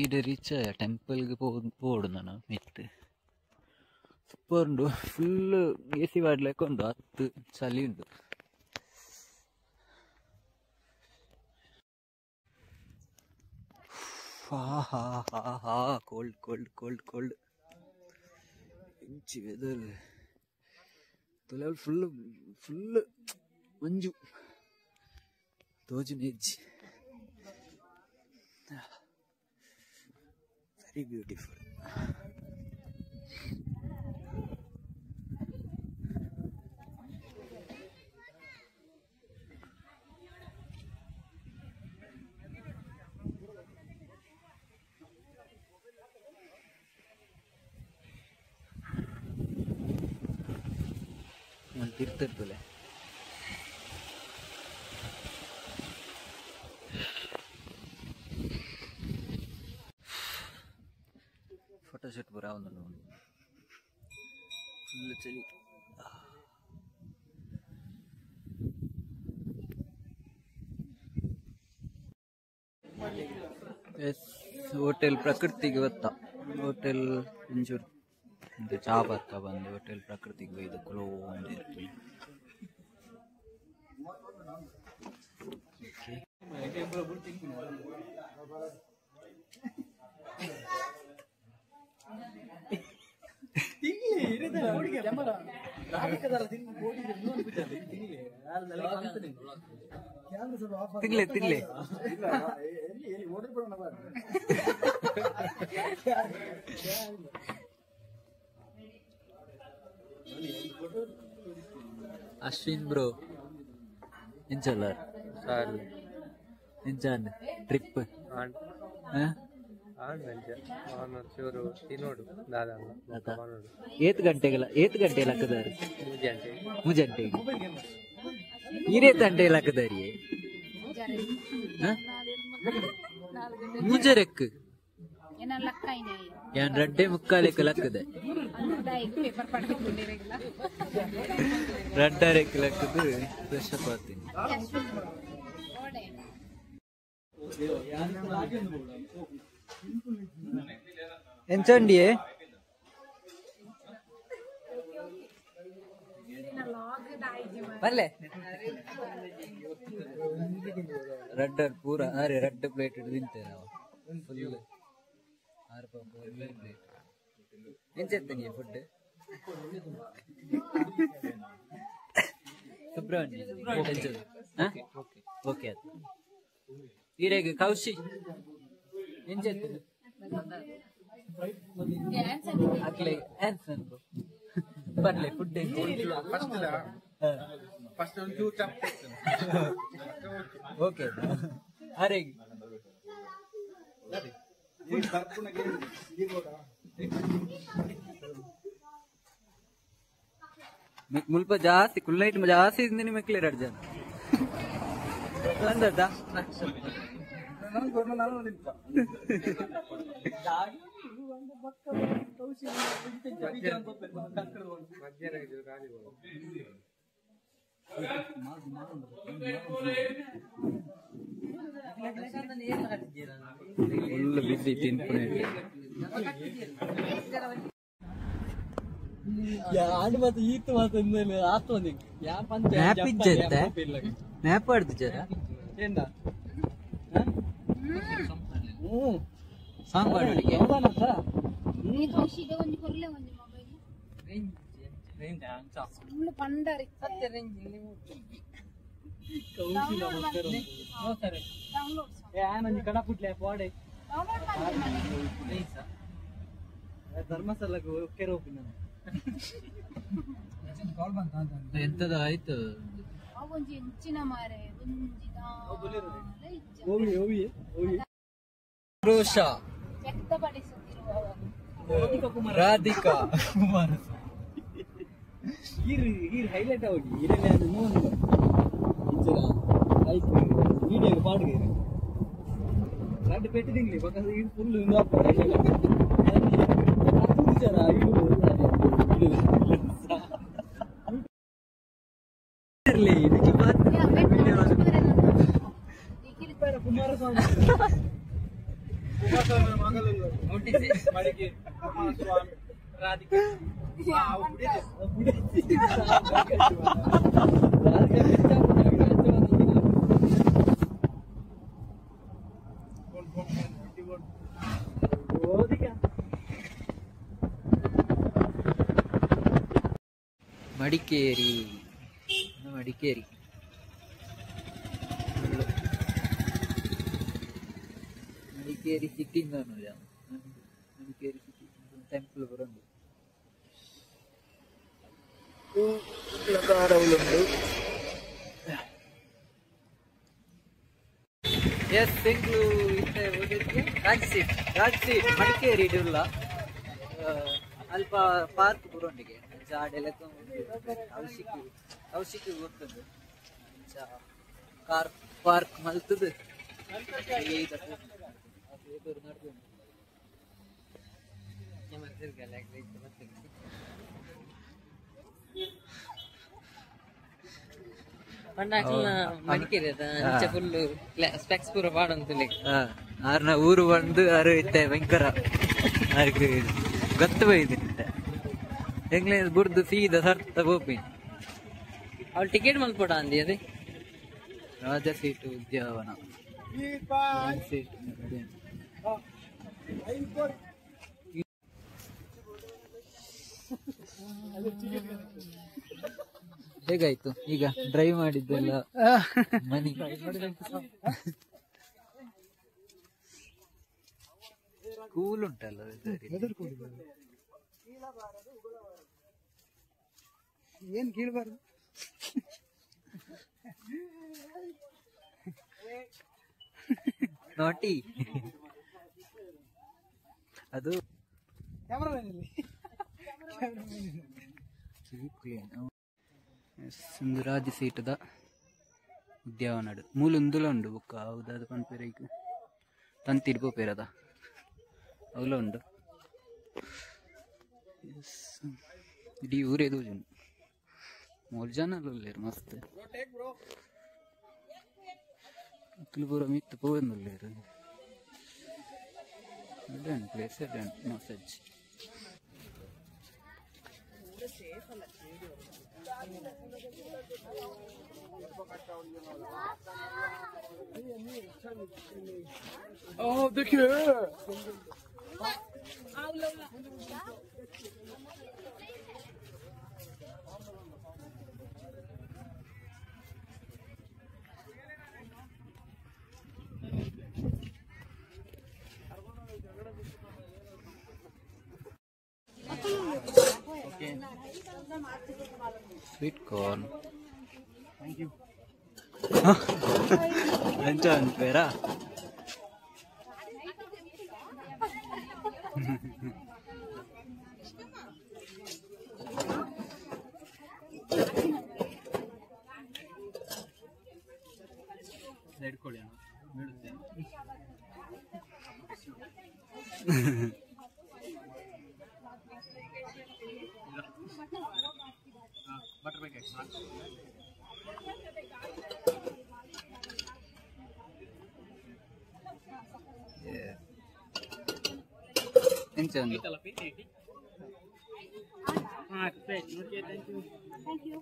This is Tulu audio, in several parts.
ಈಡೆ ರೀಚ್ ಟೆಂಪಲ್ಗೆ ಪೋಡು ನಾನು ಮಿತ್ತು ಸೂಪರ್ ಉಂಡು ಫುಲ್ ಎ ಸಿ ವಾಡ್ಲೆಕ್ಕ ಉಂಡು ಅತ್ತು ಚಳಿ ಉಂಡು. ಹಾ ಹಾ ಹಾ ಹಾ ಕೋಲ್ಡ್ ಕೋಲ್ಡ್ ಕೋಲ್ಡ್ ಕೋಲ್ಡ್ ಇಂಚಿ ವೆದರ್ ತುಲೆ ಫುಲ್ ಫುಲ್ ಮಂಜು ತೋಜುನ ಹೆಜ್ಜಿ. Very beautiful. ತಿರ್ತರ್ತಲೆ photoshoot ಪೂರ ಆವೊಂದುಂಡು ಫುಲ್ ಚಳಿ. ಎಸ್ ಹೋಟೆಲ್ ಪ್ರಕೃತಿಗೆ ಬತ್ತ ಹೋಟೆಲ್ ಒಂಚೂರು ಚಾ ಬರ್ತಾ ಬಂದು ಹೋಟೆಲ್ ಪ್ರಕೃತಿಗೆ ಬೈದು ಕುಲೋ ಒಂದು ಇರ್ತದೆ. ತಿನ್ಲೆ ತಿನ್ಲೆ ಅಶ್ವಿನ್ ಬ್ರೋ ಎಂಚಲ್ಲ ಎಂಚಾಂಡ್ ಟ್ರಿಪ್ ಏತ್ ಗಂಟೆಗೆಲ್ಲ ಏತ್ ಗಂಟೆ ಲಕ್ಕದಾರಿ? ಮೂಜಂಟೆ ಇರೇತ್ ಗಂಟೆ ಲಕ್ಕದಾರಿ ಮೂಜರೆಕ್ ಯಾನ್ ರಡ್ಡೆ ಮುಕ್ಕಾಲೆಕ್ ಲಕ್ಕದೆ ರಡ್ಡರೆಕ್ ಲಕ್ಕದು ಫ್ರೆಶ್ ಅಪ್ ಆಗ್ತೀನಿ. ಎಂಚಂಡಿಯೇ ಬಲ್ಲೆ ರಡ್ಡರ್ ಪೂರ ಅರೆ ರಡ್ಡ ಪ್ಲೇಟ್ ತಿಂತೇವೆ ನಾವು ಫುಲ್ ಆರು ಪಾಪ ಪ್ಲೇಟ್. ಎಂಚೆತ್ತನಿಯ ಫುಡ್ ಸುಬ್ರಹ್ಮಣ್ಯ ಓಕೆ ಅದು ಈರೆಗ್ ಕೌಶಿ ಎಂಚೆತ್ತನೆ ಅಕ್ಲೆ ಆನ್ಸರ್ ಬರ್ಲೆ ಫುಡ್ ಫಸ್ಟ್ ಒಂದು ಓಕೆ ಅರೆ ಮುಲ್ಪ ಜಾಸ್ತಿ ಕುಲ್ಲೈಟ್ ಜಾಸ್ತಿ ಇದ್ದೀನಿ ಮೆಕ್ಲೆ ಎರಡು ಜನ ಅಂದದ ಫುಲ್ ಬಿಸಿ ತಿನ್ಪುಣೆ ಮ್ಯಾಪ್ ಇಜ್ಜತ್ತೆ ಮ್ಯಾಪ್ ಆಡ್ತಿದ್ದಾರ ಸಾಂಗ್ ಪಾಡೋಡಿಗೆ ಧರ್ಮಸ್ಥಳಕ್ಕೆ ಎಂತದ ಆಯ್ತು ರೋಷ ರಾಧಿಕಾ ಕುಮಾರ ಹೈಲೈಟ್ ಆಗಿ ವಿಡಿಯೋ ಪಾಡ್ಗೆ ರಡ್ಡ್ ಪೆಟ್ಟು ತಿಂಗ್ಲಿ ಬೊಕ ಈ full Kumaraswamy. Madikeri Madikeri Madikeri city Madikeri city temple ಬರಂದು S ಎಂಕ್ಲು ರಾಜ್ ಸೀಟ್ ರಾಜ್ ಸೀಟ್ ಮಡಿಕೇರಿ ಇಡುಲ್ಲ ಅಲ್ಪ ಪಾರ್ಕ್ ಬುರೊಂಡಿಗೆ ಜಾಡೆಲ್ಲ ಕೌಶಿಕ್ ಕೌಶಿಕ್ ಗೊತ್ತುಂಡು ಕಾರ್ ಪಾರ್ಕ್ ಮಲ್ತದು ಆರ್ನ ಊರು ಬಂದು ಅರು ಇತ್ತೆ ಭಯಂಕರ ಗೊತ್ತು ಬೈದಿತ್ತೆ ಎಂಗ್ಲೇ ಬುರ್ದು ಸೀದಾ ಸರ್ತ ಗೋಪಿ ಅವಳು ಟಿಕೆಟ್ ಮಲ್ಪಡ ಅಂದಿ ಅದೇ ರಾಜ ಸೀಟು ಉದ್ಯಾನವನ ಸೀಟ್ ಹೇಗಾಯ್ತು ಈಗ ಡ್ರೈವ್ ಮಾಡಿದ್ದೆಲ್ಲ ಮನಿ ಕೂಲ್ ಉಂಟಲ್ಲ ಏನ್ ಕೀಳ್ಬಾರ್ದು ನಾಟಿ ಅದು ಒಂದು ರಾಜ ಸೀಟದ ಉದ್ಯಾನವನಡು ಮೂಲುಂದುಲ ಉಂಡು ಬೊಕ್ಕ ಹೌದಾದ ಪನ್ಪೆರೈಕ್ ತಂತಿಡ್ ಪೋಪೆರದ ಅವಲ ಉಂಡು ಇಡೀ ಊರೇ ತೋಜುಂಡು ಮೂರು ಜನ ಉಲ್ಲೆರ್ ಮಸ್ತ್ ಅಕ್ಲು ಪೂರ ಮಿತ್ತ್ ಪೋವೊಂದುಲ್ಲೆರ್ ಎಡ್ಡೆ ಉಂಡು ಪ್ಲೇಸ್ ಎಡ್ಡೆ ಉಂಡು ಮಸ್ತ್. Oh, देखिए Sweet corn. Thank you. ಎಂಚ ಅನ್ಪೇರಾ? ಎಂಚ ಉಂಡು? Thank you.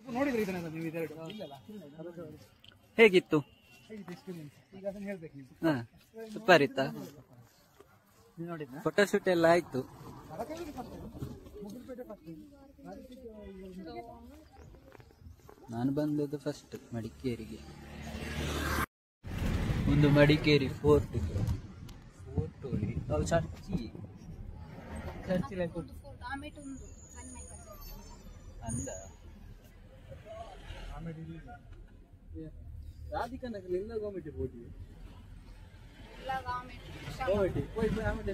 ನೋಡಿದ್ರಿ ಇದನ್ನೆಲ್ಲ ನೀವು ಇದೆರಡು ಇಲ್ಲಲ್ಲ? ಹೇಗಿತ್ತು? ಹೇಗಿತ್ತು ಎಕ್ಸ್ಪೀರಿಯನ್ಸ್? ಈಗ ಅದನ್ನ ಹೇಳ್ಬೇಕು ನೀವು. ಹಾ, ಸೂಪರ್ ಇತ್ತಾ? ನೀವು ನೋಡಿದ್ರಾ? ಫೋಟೋಶೂಟ್ ಎಲ್ಲ ಆಯ್ತು. ನಾನು ಬಂದದ್ದು ಫಸ್ಟ್ ಮಡಿಕೇರಿಗೆ. ಒಂದು ಮಡಿಕೇರಿ ಫೋರ್ಟ್ ಫೋರ್ಟ್ ಅವು ಚರ್ಚಿ ಚರ್ಚಿ ಅಂದ ರಾಧಿಕಾ ನಗರ ಇಲ್ಲ ಗೋಮೆಟಿ ಬೋಟಿ ಗೋಮೆಟಿ ಪೋಯ್ ಪೋಯ್ ಆಮೇಲೆ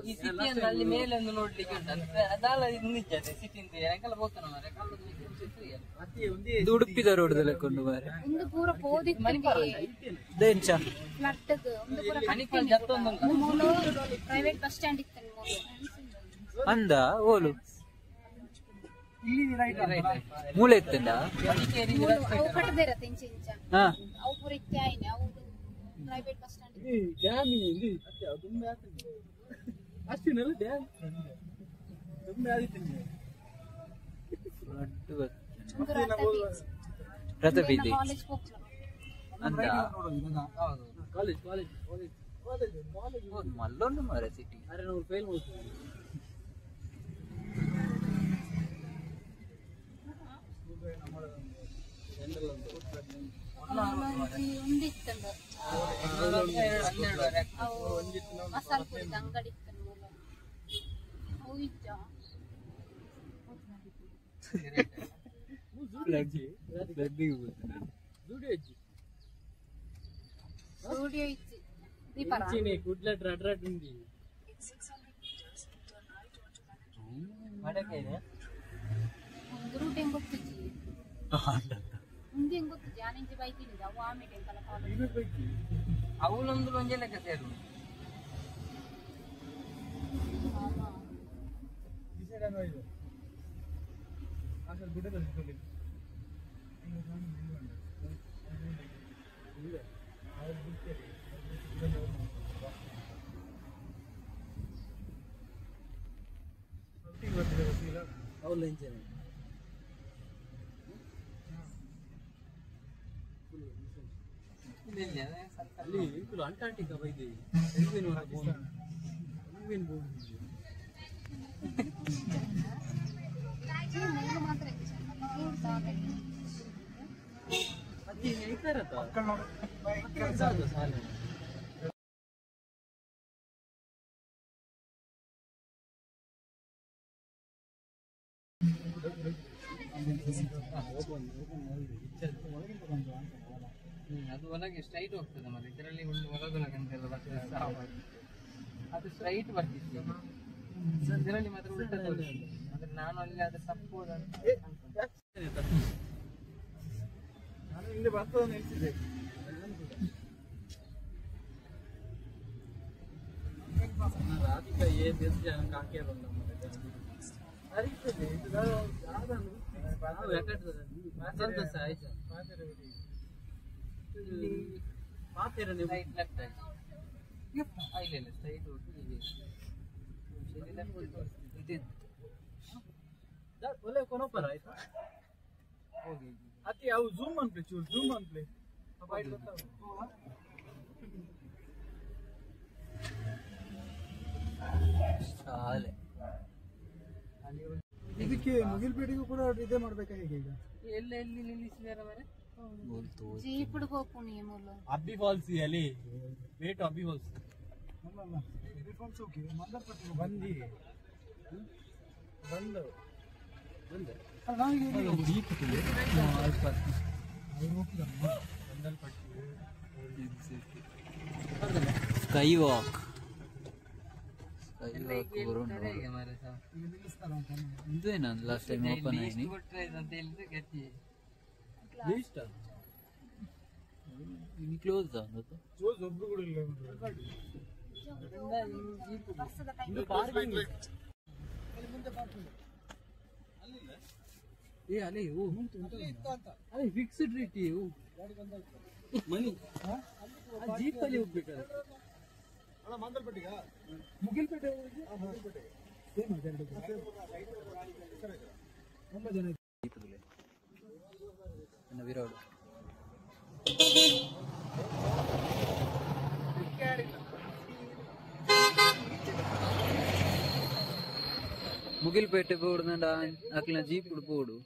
ಈ ಸಿಟಿಯನ್ನು ಅಲ್ಲಿ ಮೇಲೆ ಒಂದು ನೋಡ್ಲಿಕ್ಕೆ ಉಂಟು ಅದಲ್ಲ ನಿಜ ಸಿಟಿ ಅಂತ ಎಂಕೆಲ್ಲ ಹೋಗ್ತಾನೆ ಮಾರ್ರೆ ಇದು ಉಡುಪಿದ ರೋಡ್ ಕೊಂಡು ಮಾರೆ ಒಂದು ಪೂರ ಪೋದಿತ್ತು ದೆಂಚ ಫ್ಲಡ್ ಒಂದು ಪೂರ ಮಣಿಪಾಲ್ ಜತ್ತೊಂದು ಮೂಲು ಪ್ರೈವೇಟ್ ಬಸ್ ಸ್ಟ್ಯಾಂಡ್ ಇತ್ತು ಮೂಲು ಅಂದ ಓಲು ಮೂಲೆ ಇತ್ತಂದ ಮೂಲು ಅವು ಕಟ್ಟದಿರತ್ತೆ ಇಂಚ ಇಂಚ ಹಾ ಅವು ಪೂರ ಇತ್ತೆ ಆಯ್ನೆ ಅವು ಪ್ರೈವೇಟ್ ಬಸ್ ಸ್ಟ್ಯಾಂಡ್ ಒಂದು ರಥ ಬೀಚ್ ರಥ ಬೀದಿ ಕಾಲೇಜ್ ಹೋಗ್ತಾರೆ ಅಂದ ಹೌದು ಕಾಲೇಜ್ ಕಾಲೇಜ್ ಕಾಲೇಜ್ ಹೌದು ಮಲ್ಲೊಂದು ಮಾರೆ ಸಿಟಿ ಅರೆ ನಾವು ಫೇಲ್ ಮಾಡ್ತೀವಿ ಒಂದಿತ್ತಂದು ಅವು ಮಸಾಲೆ ಪುರಿದ ಅಂಗಡಿ ಇತ್ತು ಮೂಲು ಅವು ಇಜ್ಜ ಸ್ಟುಡಿಯೋ ಇಜ್ಜಿ ದೀಪರ ಒಂದು ರೂಟ್ ಹೆಂಗ್ ಗೊತ್ತಿಜ್ಜಿ ಮುಂದೆ ಹೆಂಗ್ ಗೊತ್ತಿಜ್ಜಿ ಆನೆಂಜಿ ಬೈಕ್ ಇಲ್ಲ ಅವು ಆಮೇಲೆ ಎಂಕಲ್ಲ ಕಾಲೇಜ್ ಅವಳೊಂದು ಒಂಜೆ ಲೆಕ್ಕ ಸೇರು ಮೂಲು ಮಾತ್ರ ಇಜ್ಜಿ ಮೂರು ಸಾಕು ಅದು ಒಳಗೆ ಸ್ಟ್ರೈಟ್ ಹೋಗ್ತದೆ ಮತ್ತೆ ಇದರಲ್ಲಿ ಒಂದು ಒಳಗೊಳಗೆ ಅಂತೆಲ್ಲ ಬರ್ತದೆ ಸಾಮಾನ್ಯ. ಅದು ಸ್ಟ್ರೈಟ್ ಬರ್ತಿತ್ತು ಇದರಲ್ಲಿ ಮಾತ್ರ ಉಲ್ಟಾ ತೋರಿಸ್ತದೆ. ಅಂದ್ರೆ ನಾನು ಅಲ್ಲಿ ಅದು ತಪ್ಪು ಅಂತ ಅನ್ಕೊಂಡೆ. ನಾನು ಇಲ್ಲಿ ಬರ್ತದೆ ನಿಲ್ಸಿದ್ದೆ. ಸ್ಟ್ರೈಟ್ ಲೆಫ್ಟ್ ಆಯ್ತು. ಇಲ್ಲ ಇಲ್ಲ ಸ್ಟ್ರೈಟ್ ಹೋಗಿ ಹೀಗೆ. ಇಲ್ಲಿ left ತೋರಿಸ್ತದೆ. ಹೋಗಿ ಅತಿ ಅವು ಝೂಮ್ ಅನ್ಪ್ಲೆ ಚೂರು ಝೂಮ್ ಅನ್ಪ್ಲೆ ಶಾಲೆ ಇದಕ್ಕೆ ಮುಗಿಲ್ಪೇಟೆಗೂ ಕೂಡ ಇದೇ ಮಾಡ್ಬೇಕಾ ಹೇಗೆ ಈಗ ಎಲ್ಲ ಎಲ್ಲಿ ನಿಲ್ಲಿಸಿದಾರೆ ಮಾರ್ರೆ? ಬೋಲ್ತು ಜೀಪುಡು ಪೋಪುಣಿ ಮೂಲು ಅಬ್ಬಿ ಫಾಲ್ಸ್ ಅಲ್ಲಿ ವೇಟ್ ಅಬ್ಬಿ ಫಾಲ್ಸ್ ಅಲ್ಲಲ್ಲ ಫಾಲ್ಸ್ ಓಕೆ ಮಂದರ್ಪಟ್ಟಿಗೆ ಬಂದು ಬಂದು ಅಲ್ಲ, ನಾವು ಈಗ ಎಲ್ಲಿ ಹೋಗುದು? ಸ್ಕೈ ವಾಕ್ ಸ್ಕೈ ವಾಕ್ ಬರೋಣ ಹೇಗೆ ಮಾರ್ರೆ ಸಹ? ಈಗ ನಿಲ್ಲಿಸ್ತಾರ ಅಂತ ಇದೇನ ಲಾಸ್ಟ್ ಟೈಮ್ ಓಪನ್ ಇಲ್ಲಿ ಆಯ್ನಿ ಇಷ್ಟು ಕೊಟ್ರೆ ಇದು ಅಂತ ಹೇಳಿದ್ರೆ ಗತಿ ಇನ್ನು ಕ್ಲೋಸ್ ಆಗುತ್ತೆ ಜೋಸ್ ಒಬ್ರು ಕೂಡ ಇಲ್ಲ ಬಸ್ಸದ ಟೈಮ್ ಏ ಅಲೆ ಓ ಅದೇ ಫಿಕ್ಸ್ಡ್ ರೇಟ್ ಮನಿ ಜೀಪ್ ಅಲ್ಲಿ ಹೋಗ್ಬೇಕಲ್ಲ ಅಲ್ಲ ಮಂದಲ್ಪಟ್ಟಿಗ ಮುಗಿಲ್ಪೇಟೆ ಮುಗಿಲ್ಪೇಟೆ ಸೇಮ್ ಎರಡು ತುಂಬ ಜನ ನನ್ನ ವಿರಾಡು ಮುಗಿಲ್ಪೇಟೆ ಬೋರ್ಡ್ ಅಕ್ಲಿನ ಜೀಪ್ ಬೋರ್ಡು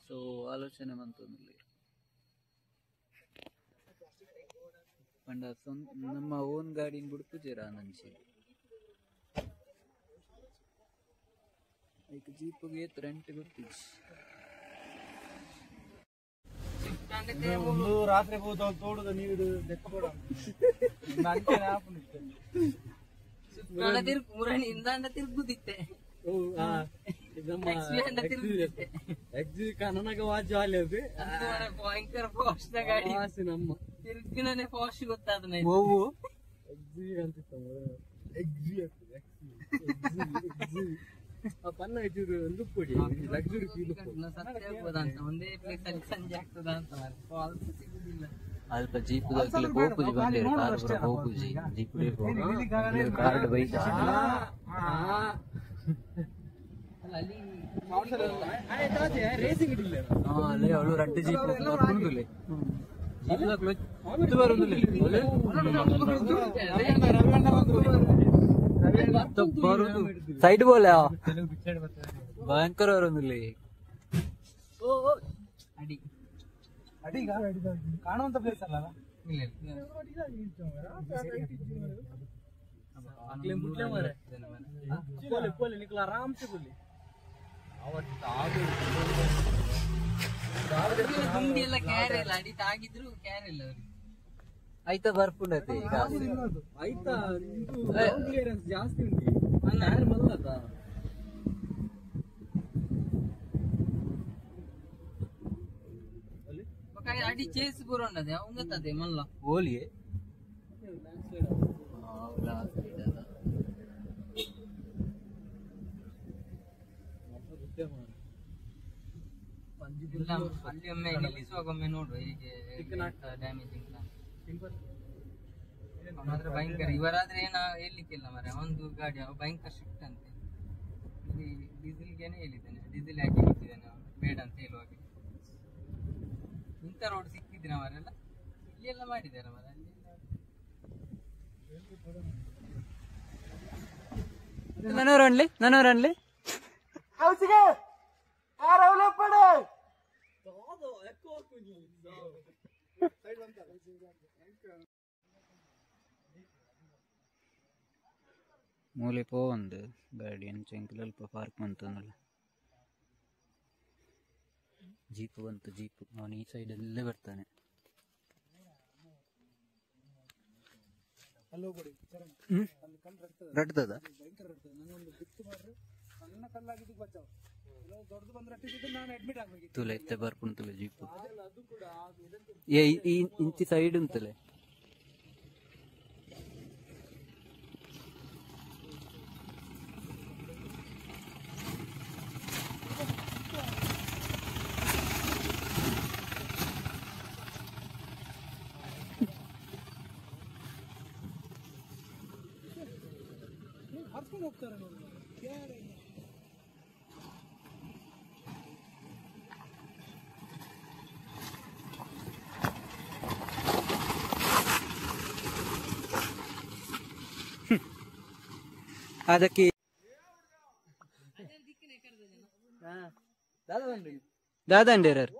ಸೊ ಆಲೋಚನೆ ಮಂತೊಂದು ಪಂಡ ನಮ್ಮ ಓನ್ ಗಾಡಿನ ಬುಡ್ಪುಜೆರ ನಂಚಿ ಐಕ್ ಜೀಪ್ಗೆ ಏತ್ ರೆಂಟ್ ಗೊತ್ತಿಜ್ಜಿ. ಒಂದು ರಾತ್ರಿ ಹೋದ ತೋಟದ ನೀರು ದೆಕ್ಕ ಬೋಡ. ಮುರಣಿ ಇಂದಾಂಡ ತಿರುಗುದಿತ್ತೆ ಭಯಂಕರ ಫಾಸ್ಟ್ ಗಾಡಿ ನಮ್ಮ ತಿರುಗಿನೇ ಫಾಸ್ಟ್ ಗೊತ್ತಾದ ಒಂದೇ ಪ್ಲೇಸ್ ಅಲ್ಲಿ ಸಂಜೆ ಆಗ್ತದ ಅಂತ ಫಾಲ್ಸ್ ಸಿಗುದಿಲ್ಲ. ಅಲ್ಪ ಜೀಪ್ ದಾಖಲೆ ಗೋಪುಜಿ ಬಂದಿರ ಕಾರ್ ಪೂರ ಗೋಪುಜಿ ಜೀಪ್ ಕಾರ್ಡ್ ಬೈದ ಅಲ್ಲೇ ಅವಳು ರಡ್ಡು ಜೀಪ್ ಬರ್ಪುಂಡುಲೆ ಜೀಪ್ ದಾಖಲೆ ಬರುದು ಸೈಡ್ ಬೋಲ ಭಯಂಕರ ಬರುದಿಲ್ಲ. ಅಡಿ ಅಡಿಗ ಕಾಣುವಂತ ಪ್ಲೇಸ್ ಅಲ್ಲ. ಇಲ್ಲ ಗುಂಡಿ ಎಲ್ಲ ಕ್ಯಾರೆ ಇಲ್ಲ, ಅಡಿ ತಾಗಿದ್ರು ಕ್ಯಾರೆ ಇಲ್ಲ ಅವ್ರಿಗೆ. ಆಯ್ತಾ ಬರ್ಪುಂಡತೆ ಈಗ ಆಯ್ತಾ ಜಾಸ್ತಿ ಉಂಟು ಮಲ್ಲದ ಅಡಿ ಚೇಸ್ ಬರೋಣದೆ ಅವಂಗತ್ತದೆ ಮಲ್ಲ ಓಲಿಯೇ ಅಲ್ಲಿ ಒಮ್ಮೆ ನಿಲ್ಲಿಸುವಾಗ ಒಮ್ಮೆ ನೋಡುವ ಹೇಗೆ ಡ್ಯಾಮೇಜ್ ಉಂಟಾ. ಅವನಾದ್ರೆ ಭಯಂಕರ, ಇವರಾದ್ರೆ ಏನ ಹೇಳಲಿಕ್ಕಿಲ್ಲ ಮರೆ. ಒಂದು ಗಾಡಿ ಅವ ಭಯಂಕರ ಸ್ಟ್ರಿಕ್ಟ್ ಅಂತೆ. ಇಲ್ಲಿ ಡೀಸೆಲ್ಗೇನೆ ಹೇಳಿದ್ದಾನೆ, ಡೀಸೆಲ್ ಹಾಕಿ ಬಿಟ್ಟಿದ್ದಾನೆ ಅವನು ಬೇಡ ಅಂತ ಹೇಳುವಾಗ. ಇಂಥ ರೋಡ್ ಸಿಕ್ಕಿದ್ರೆ ಅವರೆಲ್ಲ ಇಲ್ಲಿ ಎಲ್ಲ ಮಾಡಿದ್ದಾರೆ ಮರೆ. ಅಲ್ಲಿ ನನವರನ್ಲಿ ನನವರನ್ಲಿ ಮೂಲೆ ಪೋವಂದು ಗಾಡಿ ಅಂಚೆ ಅಲ್ಪ ಪಾರ್ಕ್ ಮಂತಂದಲ್ಲ. ಜೀಪ್ ಬಂತು ಜೀಪ್, ಅವನು ಈ ಸೈಡಲ್ಲೇ ಬರ್ತಾನೆ. ರಡ್ತದ ತುಲೆ ಇತ್ತೆ ಬರ್ಪುಂತುಲೆ ಜೀಪ್. ಏ ಇಂಚಿ ಸೈಡ್ ಉಂತಲೆ. ಅದಕ್ಕೆ ದಾದಂಡೇರರ್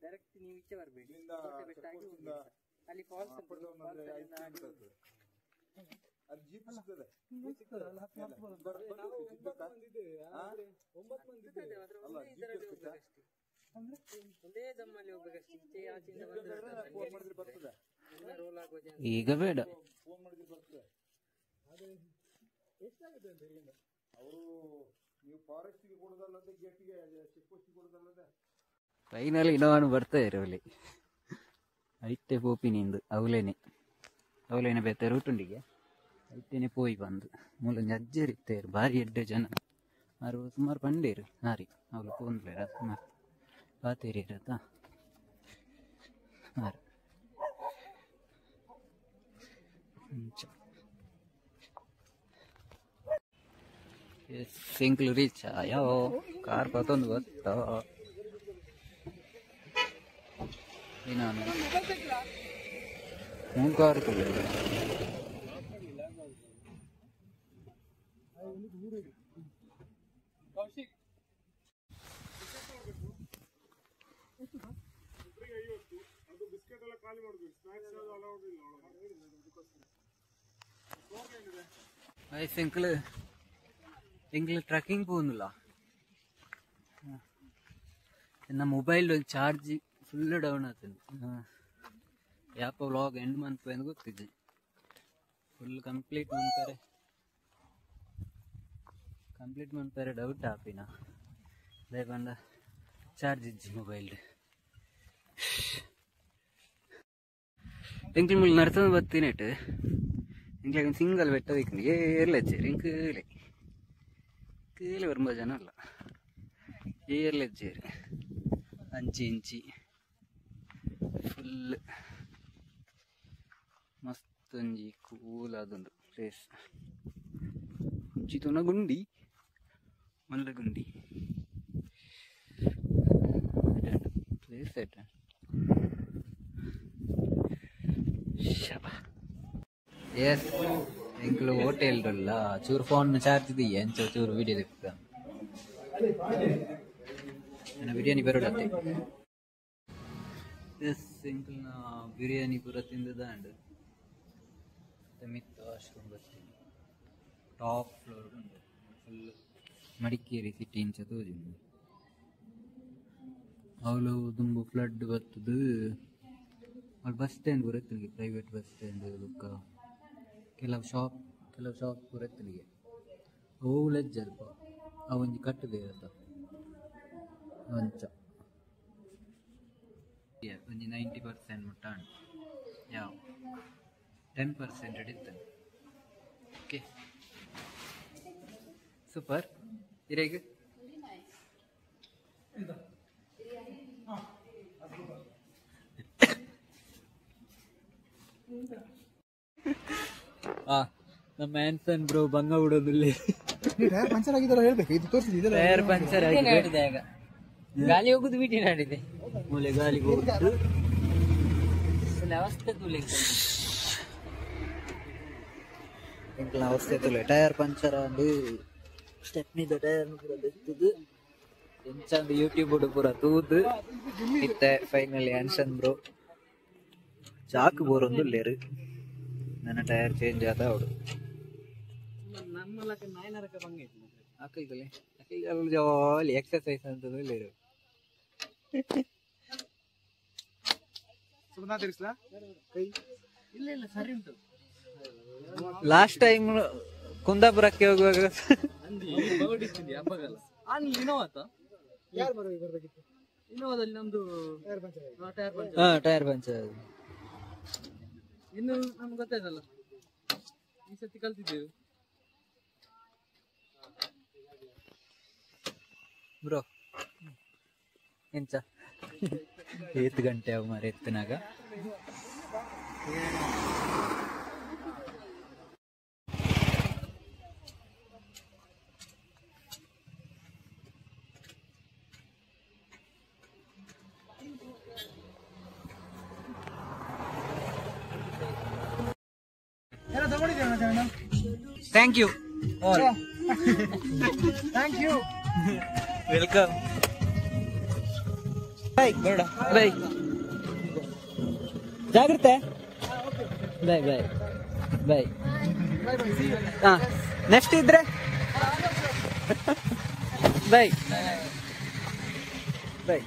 ಡೈರೆಕ್ಟ್ ನೀವು ಈಚೆ ಬರಬೇಡಿ, ಅಲ್ಲಿ ಫಾಲ್ಸ್ ಈಗ ಬೇಡ. ಫೈನಲಿ ಇನ್ನೋನು ಬರ್ತಾ ಇರೋಲಿ ಐತೆ ಪೋಪಿನಿಂದು ಅವಲೇನೆ ಅವಲೇನೆ ಬೇತೆ ರೂಟುಂಡಿಗೆ ಐತೇನೆ ಪೋಯಿ ಬಂದು ಮೂಲೊಂಜಿ ಅಜ್ಜೇರು ಇತ್ತೇರು ಭಾರಿ ಎಡ್ಡೆ ಜನ ಆರು ಸುಮಾರು ಪಂಡೇರು ಹಾರಿ ಅವಳು ಪೋಂದ್ಲೇರ ಸುಮಾರು ಪಾತೇರಿ ಇರತ್ತಾ ಆರು ಅಂಚ ಎಂಕ್ಲು ರೀಚ್ ಯಾವ ಕಾರ್ ಪತ್ತೊಂದು ಗೊತ್ತಾ ನಾನು ಮೂರು ಎಂಕ್ಲು ಎಂಕ್ಲು ಟ್ರೆಕ್ಕಿಂಗ್ ಪೋಂದುಲ್ಲ ಎನ್ನ ಮೊಬೈಲ್ ಚಾರ್ಜ್ ಫುಲ್ ಡೌನ್ ಆತಂದು ಯಾಪ ವ್ಲಾಗ್ ಎಂಡ್ ಮಂತ್ ಎಂದು ಗೊತ್ತಿದ್ದೆ ಫುಲ್ ಕಂಪ್ಲೀಟ್ ಮನ್ಪರೆ ಕಂಪ್ಲೀಟ್ ಮನ್ಪರೆ ಡೌಟ್ ಆಪಿನ ಪಂಡ ಚಾರ್ಜ್ ಇಜ್ಜಿ ಮೊಬೈಲ್ ಎಂಕ್ಲು ಮುಲ್ ನಡ್ತಂದು ಬತ್ತೀನೇಟ್ ಎಂಕ್ಲಾಗ ಸಿಂಗಲ್ ಬೆಟ್ಟ ದಿಕ್ಕು ಏರ್ಲೆ ಹಚ್ಚೇರು ಎಂಕೇಲೆ ಕೇಳಿ ಬರ್ಬ ಜನ ಅಲ್ಲ ಏರ್ಲೆ ಹಚ್ಚೇರು ಅಂಚಿ ಇಂಚಿ ಫುಲ್ ಮಸ್ತ್ ಒಂಜಿ ಕೂಲ್ ಆದುಂಡು ಪ್ಲೇಸ್ ಒಂಜಿ ತೂನ ಗುಂಡಿ ಮಲ್ಲ ಗುಂಡಿ ಪ್ಲೇಸ್ ಎಡ್ಡೆ ಶಬಾ ಎಸ್ ಎಂಕ್ಲು ಹೋಟೆಲ್ ಅಲ್ಲ ಚೂರು ಫೋನ್ ಚಾರ್ಜ್ ಇದೆಯಾ ಎಂಚ ಚೂರು ವಿಡಿಯೋ ದಿಕ್ಕ ನನ್ನ ಬಿರಿಯಾನಿ ಬರೋಡತ್ತೆ ಎಸ್ ಎಂಕ್ಲ್ನ ಬಿರಿಯಾನಿ ಪೂರ ತಿಂದದಾಂಡ್ ಮಿತ್ತು ವಾಶ್ರೂಮ್ ಬರ್ತೀನಿ ಟಾಪ್ ಫ್ಲೋರ್ ಉಂಟು ಫುಲ್ ಮಡಿಕೇರಿ ಸಿಟಿ ಇಂಚ ತೋಜುಂಡು ಅವಳು ದುಂಬು ಫ್ಲಡ್ ಬರ್ತದೆ ಅವಳು ಬಸ್ ಸ್ಟ್ಯಾಂಡ್ ಪೂರ ಇತ್ತನಿಗೆ ಪ್ರೈವೇಟ್ ಬಸ್ ಸ್ಟ್ಯಾಂಡ್ ಬೊಕ್ಕ ಕೆಲವು ಶಾಪ್ ಪೂರ ಇತ್ತನಿಗೆ ಅವು ಅಲ್ಪ ಅವೊಂಜಿ ಕಟ್ಟುದೆ ಇರತ್ತ ಅಂಚ ಒಂಜಿ 90% ಮುಟ್ಟ ಉಂಟು ಯಾವ 10% ಇತ್ತು ಓಕೆ ಸೂಪರ್ ಇರೇಗ ನಮ್ಮ ಆನ್ಸನ್ ಬ್ರೋ ಬಂಗ ಬಿಡೋದಿಲ್ಲ ಟೈರ್ ಪಂಚರ್ ಆಗಿದೆಲ್ಲ ಹೇಳ್ಬೇಕು ಇದು ತೋರಿಸಿದೆ ಟೈರ್ ಪಂಚರ್ ಆಗಿದೆ ಗಾಳಿ ಹೋಗುದು ಬಿಟ್ಟು ನಾಡಿದೆ ಮೂಲೆ ಗಾಳಿ ಹೋಗುದು ಅವಸ್ಥೆ ತುಲೆ ಎಂಕ್ಲ ಅವಸ್ಥೆ ತುಲೆ ಟೈರ್ ಪಂಚರ್ ಆಂಡ್ ಸ್ಟೆಪ್ನಿದ ಟೈರ್ ಪೂರ ದೆತ್ತುದು ಎಂಚಂದು ಯೂಟ್ಯೂಬ್ ಪೂರ ತೂದು ಇತ್ತೆ ಫೈನಲಿ ಆನ್ಸನ್ ಬ್ರೋ ಚಾಕು ಬೋರೊಂದು ಲೇರು ನನ್ನ ಟೈರ್ ಚೇಂಜ್ ಆದ ಅವಡು ನಮ್ಮ ನಾಯನರಕ ಬಂಗ ಇತ್ತು ಅಕ್ಕಲ್ಕಲೆ ಅಕ್ಕಲ್ ಜಾಲಿ ಎಕ್ಸರ್ಸೈಸ್ ಅಂತ ಲೇರು ಸುಮ್ಮನೆ ತಿರ್ಗಿಸ್ಲಾ ಕೈ ಇಲ್ಲ ಇಲ್ಲ ಸರಿ ಉಂಟು ಲಾಸ್ಟ್ ಟೈಮ್ ಕುಂದಾಪುರಕ್ಕೆ ಹೋಗುವಾಗ ಯಾರು ಬರ್ಬೇಕಿತ್ತು ಇನೋವಾದಲ್ಲಿ ನಮ್ದು ಟೈರ್ ಪಂಚರ್ ಆಗಿದೆ ಟೈರ್ ಪಂಚರ್. ಹಾ ಟೈರ್ ಪಂಚರ್. ಇನ್ನು ನಮ್ಗೆ ಗೊತ್ತಾಯ್ತಲ್ಲ, ಈ ಸತಿ ಕಲ್ತಿದ್ದೇವೆ ಬ್ರೋ. ಎಂಚ ಏತ್ ಗಂಟೆ ಅವು ಮಾರೆ ಎತ್ತನಾಗ. ಏನೋ ತಗೊಂಡಿದ್ದೀರಾ ಜನ? Thank you all. Thank you. Welcome. Bye bye. ಜಾಗ್ರತೆ. Bye bye bye. ಹಾ ನೆಕ್ಸ್ಟ್ ಇದ್ರೆ ಬಾಯ್ ಬಾಯ್.